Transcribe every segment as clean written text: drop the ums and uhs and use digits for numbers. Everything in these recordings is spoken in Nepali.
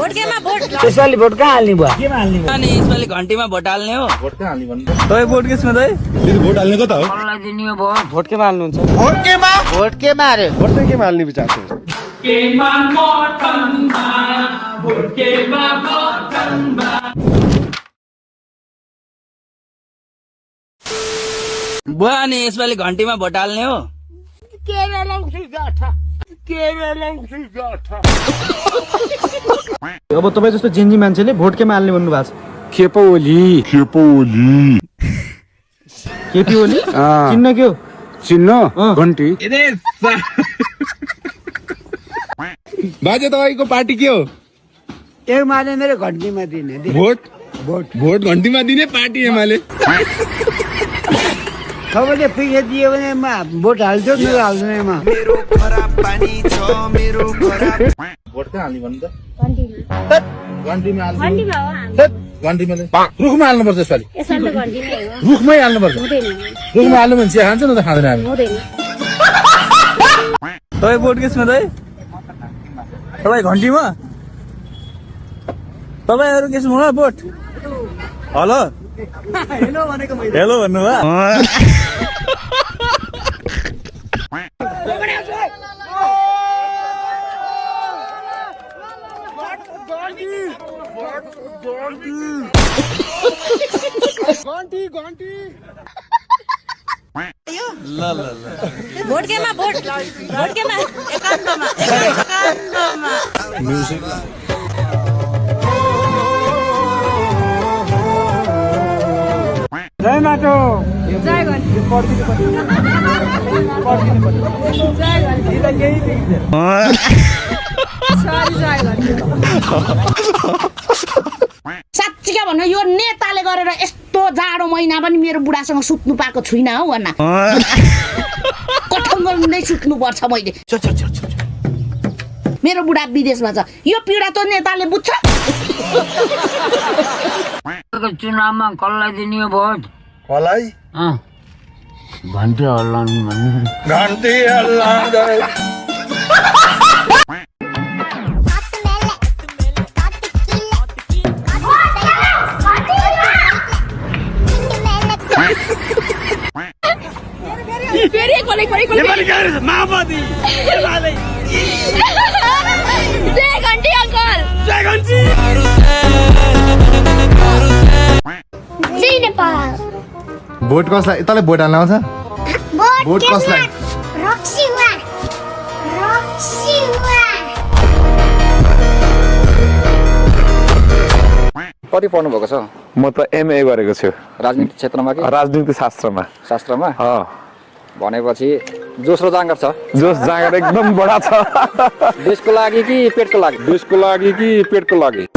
भोट केमा भोट यसपालि भोट कहाँ हाल्ने भयो केमा हाल्ने अनि यसपालि घन्टीमा भोट हाल्ने हो भोट कहाँ हाल्ने भन्नु तै भोट केसमा तै फेरि भोट हाल्ने कता हो कसलाई दिने हो भोट भोट केमा हाल्नुहुन्छ भोट केमा अरे भोट चाहिँ केमा हाल्ने विचार छ बुवा अनि यसपालि घन्टीमा भोट हाल्ने हो अब तपाईँ जस्तो जेन्जी मान्छेले भोट केमा हाल्ने भन्नु भएको छ खेपो ओली केपी ओली चिन्न के हो चिन्ह घन्टी बाजे तपाईँको पार्टी के हो एमाले मेरो घन्टीमा दिने भोट भोट घन्टीमा दिने पार्टी एमाले सबैले पैसा दियो भने भोट हाल्छौ मेरो हाल्दैन भोट कहाँ हाल्ने भन्नु त घन्टीमा घन्टीमा हाल्ने हो घन्टीमा रुखमा हाल्नुपर्छ यसपालि यसमा त घन्टी नै हो रुखमै हाल्नुपर्छ हुँदैन रुखमा हाल्नु भने चिया खान्छ न त खाँदैन हामी हुँदैन तपाईँ भोट केसमा तै तपाईँ घन्टीमा तपाईँहरू केसमा भोट हेलो हेलो भन्नुभयो भोट केमा भोट केमा एकान्तमा जय माटो जय घन्टी साँच्चीका भन्नु यो नेताले गरेर यस्तो जाडो महिना पनि मेरो बुढासँग सुत्नु पाएको छुइनँ हौ भन्न कठौँ नै सुत्नु पर्छ मैले मेरो बुढा विदेशमा छ यो पीडा त नेताले बुझ्छ चुनावमा कसलाई दिने हो भोट कसलाई घन्टी हल्लाउनु भन्नु घन्टी हल्लाउँदै माओवादी जय घन्टी अङ्कल जय घन्टी जय नेपाल भोट कसलाई तँलाई भोट हाल्न आउँछ भोट कसलाई कति पढ्नु भएको छ म त एमए गरेको छु राजनीति क्षेत्रमा कि राजनीति शास्त्रमा भनेपछि जोस र जाँगर छ जोस जाँगर एकदम बडा छ देशको लागि कि पेटको लागि देशको लागि कि पेटको लागि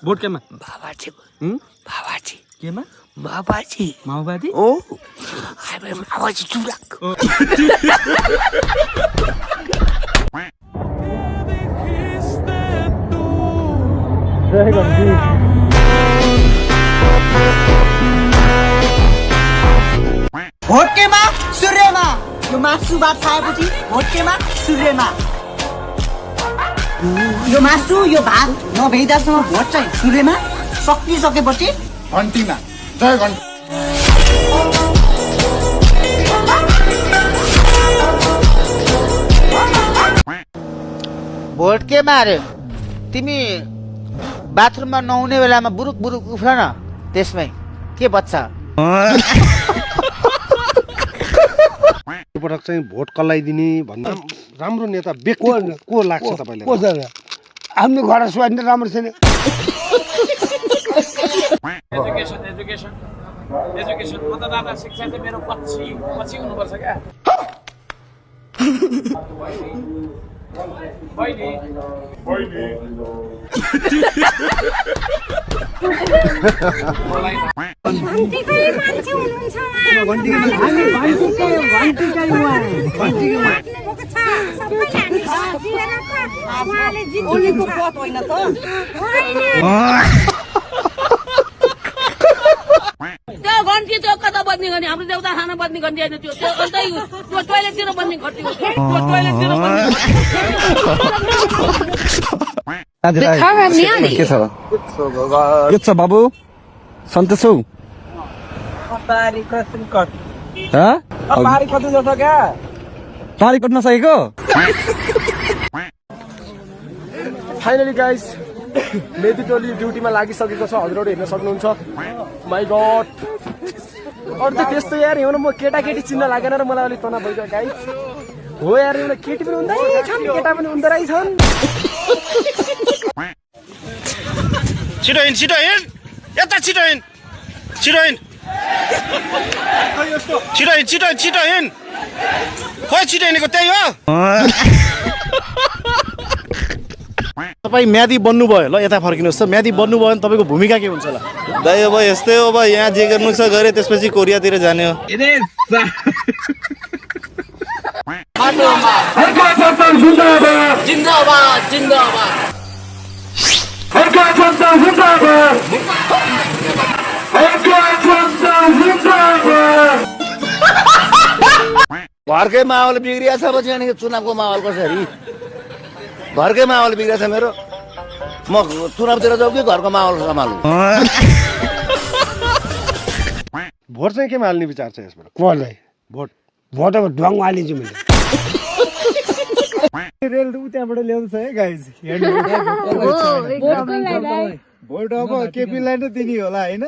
भोट केमा बाबाजी केमा माओवादी माओवादी ओ माओवादी चुराक भोटकेमा सूर्यमा यो मासु भात खाएपछि भोटकेमा सूर्यमा यो मासु यो भात नभेइदासम्म भोट चाहिँ सूर्यमा सकिसकेपछि घन्टीमा जय घन्टी भोट केमा अरे तिमी बाथरुममा नहुने बेलामा बुरुक बुरुक उफ्र न त्यसमै के बच्चा पटक चाहिँ भोट कसलाई दिने भन्दा राम्रो नेता व्यक्ति को लाग्छ तपाईँलाई आफ्नो घर स्वाइन राम्रो छैन एजुकेसन मतदाता शिक्षा चाहिँ मेरो पछि हुनुपर्छ क्या त्यो घन्टी त्यो कता बद्ने गर्ने हाम्रो देउता खाना बद्ने घन्टी होइन त्यो टोइलेटतिर बद्ने घन्टी हो त्यो टोइलेटतिर बद्ने के छ के छ बाबु सन्तोष हौ तारिक कट्न सकेको फाइनली गाइस मेदी टोली ड्युटीमा लागिसकेको छ हजुरहरू हेर्न सक्नुहुन्छ माई गड अरू त त्यस्तो यार हेर्नु म केटाकेटी चिन्न लागेन र मलाई अलिक तनाव भइगयो गाइस हो यार एउटा केटी पनि हुँदै छन् केटा पनि हुँदो रहेछन् छिटो हिँड यता छिटो हिँड खोइ छिटो हिँडेको त्यही हो तपाईँ म्यादी बन्नुभयो ल यता फर्किनुहोस् त म्यादी बन्नुभयो भने तपाईँको भूमिका के हुन्छ ल दाइ अब यस्तै हो अब यहाँ जे गर्नु छ गरे त्यसपछि कोरियातिर जाने हो घरकै माहौल बिग्रिया छ पछि अनि चुनावको माहौल कसरी घरकै माहौल बिग्रिया छ मेरो म चुनावतिर जाऊ कि घरको माहौल सम्हालु भोट चाहिँ केमा हाल्ने विचार छ यसबाट कसलाई भोट भोट अब ढुङ्ग हालिदिन्छु मैले रेल त्यहाँबाट ल्याउँछ है गाइस भोट अब केपीलाई नै दिने होला होइन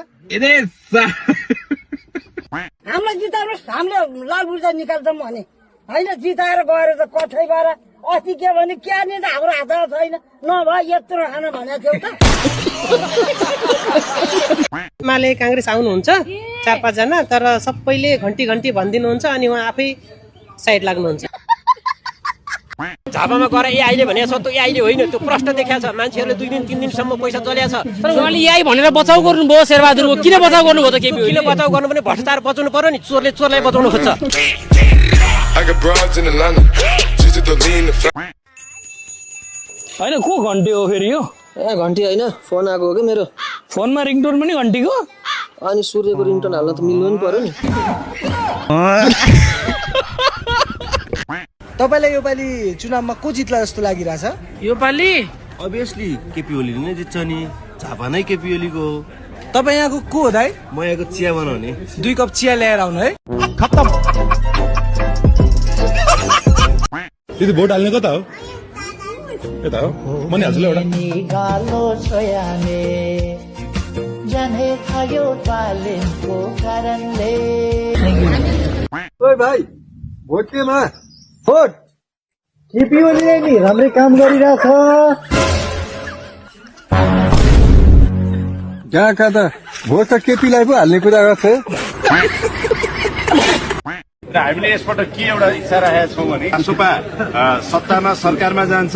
हामीलाई जिताउनुहोस् हामीले लाल ऊर्जा निकाल्छौँ भने होइन जिताएर गएर त कठै भएर अस्ति के भने क्या नि त हाम्रो हातमा छैन नभए यत्रो खान भनेको थियो त एमाले काङ्ग्रेस आउनुहुन्छ 4-5 जना तर सबैले घन्टी भनिदिनुहुन्छ अनि उहाँ आफै साइड लाग्नुहुन्छ झापामा गएर अहिले भनेको छ त्यो अहिले होइन त्यो प्रश्न देखाएको छ मान्छेहरूले 2 दिन 3 दिनसम्म पैसा चल्या छ तर उहाँले यही भनेर बचाउ गर्नुभयो शेरबहादुरको किन बचाउ गर्नुभयो त केपी किन बचाउ गर्नु भने भ्रष्टाचार बचाउनु पर्यो नि चोरले चोरलाई बचाउनु खोज्छ होइन को घन्टी हो फेरि यो ए घन्टी होइन फोन आएको हो कि मेरो फोनमा रिङटोन पनि घन्टीको अनि सूर्यको रिङटोन हाल्न त मिल्नु नि पर्यो नि तपाईँलाई योपालि चुनावमा को जित्ला जस्तो लागिरहेछ योपालि अभियसली केपी ओलीले नै जित्छ नि झापा नै केपी ओलीको हो तपाईँ यहाँको को हो दाइ म यहाँको चिया बनाउने 2 कप चिया ल्याएर आउनु है दिदी भोट हाल्ने कता हो यता हो म नि हाल्छु ल एउटा ओइ भाइ भोट केमा भोट केपी ओलीले नि राम्रै काम गरिरहेछ जहाँ त भोट त केपीलाई पो हाल्ने कुरा गर्छ र हामीले यसबाट के एउटा इच्छा राखेका छौँ भने रासोपा सत्तामा सरकारमा जान्छ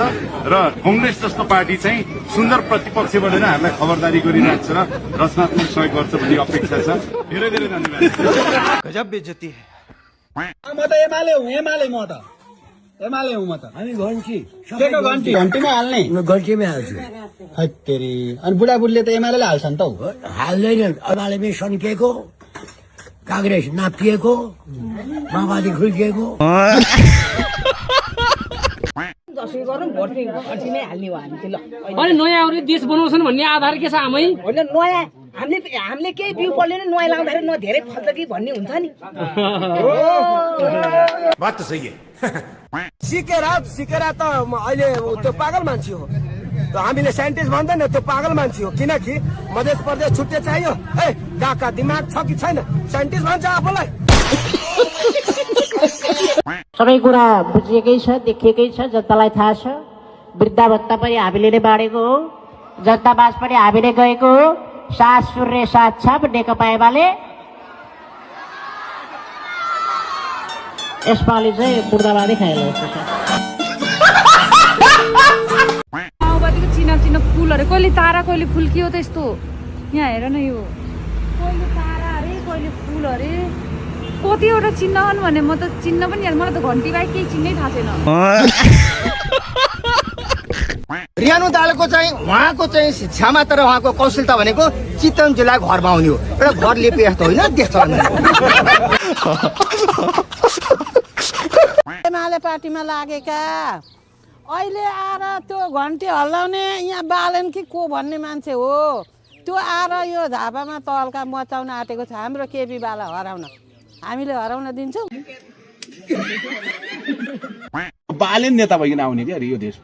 र कङ्ग्रेस जस्तो पार्टी चाहिँ सुन्दर प्रतिपक्ष बनेर हामीलाई खबरदारी गरिरहेको छ र रचनात्मक सहयोग गर्छ भन्ने अपेक्षा छ धेरै धेरै धन्यवाद गजब बेइज्जती म त एमाले हुँ म त हामी घन्टीमा हाल्ने घन्टीमै हाल्छु हत्तेरी अनि बुढाबुढीले त एमाले हाल्छ नि त हौ हाल्दैन एमालेमै सन्किएको काङ्ग्रेस नापिएको माओवादी खुल्किएको दसैँ गरौँ भोट घन्टी नै हाल्ने हो हामी चाहिँ ल अनि नयाँ आउने देश बनाउँछन् भन्ने आधार के छ आमै होइन नयाँ हामीले केही बिउ पर्ने नयाँ लाउँदाखेरि न धेरै फल्छ कि भन्ने हुन्छ नि बात त सही है सिकेर त अहिले त्यो पागल मान्छे हो हामीले साइन्टिस्ट भन्दैन त्यो पागल मान्छे हो किनकि मध्य प्रदेश छुट्टै चाहियो ए डाका दिमाग छ कि छैन साइन्टिस्ट भन्छ आफूलाई सबै कुरा बुझिएकै छ देखिएकै छ जनतालाई थाहा छ वृद्धाभत्ता पनि हामीले नै बाँडेको हो जनतावास पनि हामीले गएको हो सात सूर्य सात छाप नेकपा एमाले यसपालि चाहिँ मुर्दाबादै खाइला जस्तो छ माओवादीको चिना फुलहरू कहिले तारा कहिले फुल के हो त यस्तो यहाँ हेर न यो कहिले तारा अरे कहिले फुल अरे कतिवटा चिन्ह हुन् भने म त चिन्ह पनि मलाई त घन्टी बाहेक केही चिन्नै थाहा छैन रियानु दालको चाहिँ उहाँको चाहिँ शिक्षामा तर उहाँको कौशलता भनेको चितवन जिल्ला घरमा आउने हो एउटा घर लिपे जस्तो होइन देश एमाले पार्टीमा लागेका अहिले आएर त्यो घन्टी हल्लाउने यहाँ बालन कि को भन्ने मान्छे हो त्यो आएर यो झापामा तहल्का मचाउन आँटेको छ हाम्रो केपीवाला हराउन हामीले हराउन दिन्छौँ बालेन नेता भइकन आउने क्या यो देश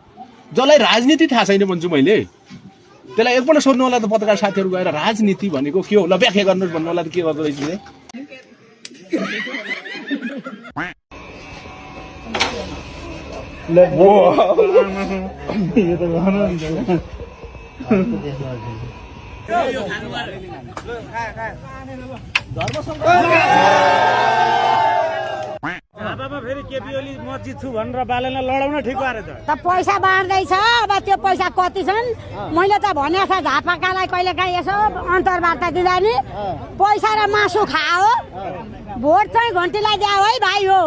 जसलाई राजनीति थाहा छैन भन्छु मैले त्यसलाई एकपल्ट सोध्नु होला त पत्रकार साथीहरू गएर राजनीति भनेको के हो ल व्याख्या गर्नुहोस् भन्नु होला त के गर्दो रहेछ फेरि केपी ओली म जित्छु भनेर बालेनलाई लडाउन ठिक पारे त पैसा बाँड्दैछ अब त्यो पैसा कति छन् मैले त भनेको छ झापाकालाई कहिले काहीँ यसो अन्तर्वार्ता दिँदा नि पैसा र मासु खाओ भोट चाहिँ घन्टीलाई दियो है भाइ हो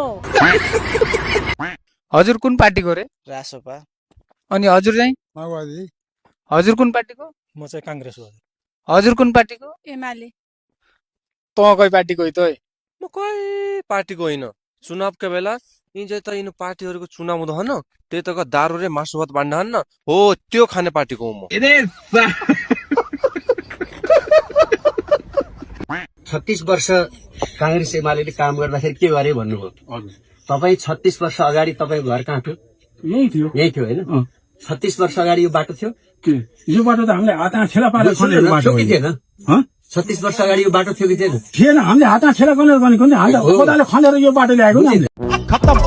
हजुर कुन पार्टीको रे रासोपा अनि हजुर चाहिँ माओवादी हजुर कुन पार्टीको म चाहिँ कांग्रेस हो हजुर कुन पार्टीको एमाले त कै पार्टीको त म कोही पार्टीको होइन चुनावका बेला यिन चाहिँ त यिन पार्टीहरूको चुनाव हुँदैन त्यही त दारू रे मासु भात बाँड्न हन्न हो त्यो खाने पार्टीको हो म 36 वर्ष कांग्रेस एमाले काम गर्दाखेरि के गरे भन्नुभयो तपाईँ 36 वर्ष अगाडि तपाईँको घर कहाँ थियो यही थियो होइन 36 वर्ष अगाडि यो बाटो थियो यो बाटो त हामीले हात ठेला पारेर खनेको बाटो थियो कि थिएन 36 वर्ष अगाडि यो बाटो थियो कि थिएन थिएन हामीले हात ठेला खनेर भनेको नि हामीले कोदाले खनेर यो बाटो ल्याएको नि खत्तम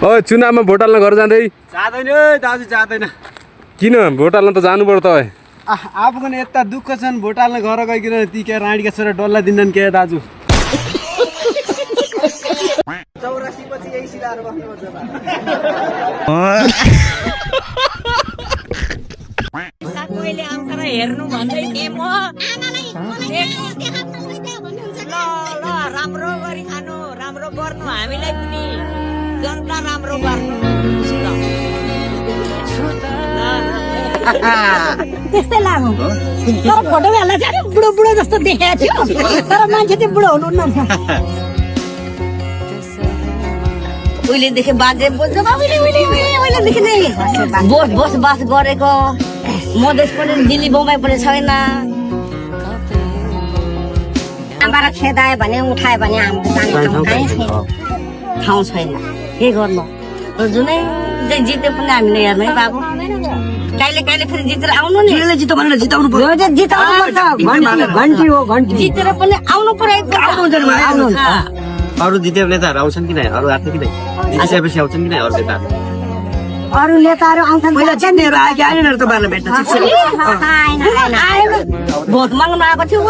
ओ चुनावमा भोट हाल्न घर जाँदै जाँदैन दाजु जाँदैन किन भोट हाल्न त जानु पर्यो त आफूको यता दुःख छन् भोट हाल्न घर गइकन ती के राणीका छोरा डल्ला दिन्छन् के दाजु 84 पछि यही सिलाएर बस्नुपर्छ मैले आउँछ र हेर्नु भन्दै थिएँ म ल राम्रो गरी खानु राम्रो गर्नु हामीलाई पनि जनता राम्रो गर्नु त्यस्तै लाग्यो तर फोटो हाल्दा चाहिँ बुढो बुढो जस्तो देखाएको थियो तर मान्छे चाहिँ बुढो हुनुहुन्न उहिलेदेखि बाजे उहिलेदेखि नै बसोबास गरेको मधेस पनि दिल्ली बम्बई पनि छैन आमाबाट खेदायो भने उठायो भने हाम्रो जाने ठाउँ छैन के गर्नु जुनै जिते पनि हामीले हेर्नु है बाबु कहिले कहिले फेरि जितेर आउनु नि जितो भनेर जिताउनु पर्यो घन्टी हो घन्टी जितेर पनि आउनु पर्यो अरू जिते नेताहरू आउँछन् कि नै अरू आएको कि नै जितेपछि आउँछन् कि नै अरू नेताहरू अरू नेताहरू आउँछन् पहिला चिन्नेहरू आयो कि आएन तपाईँहरूलाई भेट्न भोट माग्नु आएको थियो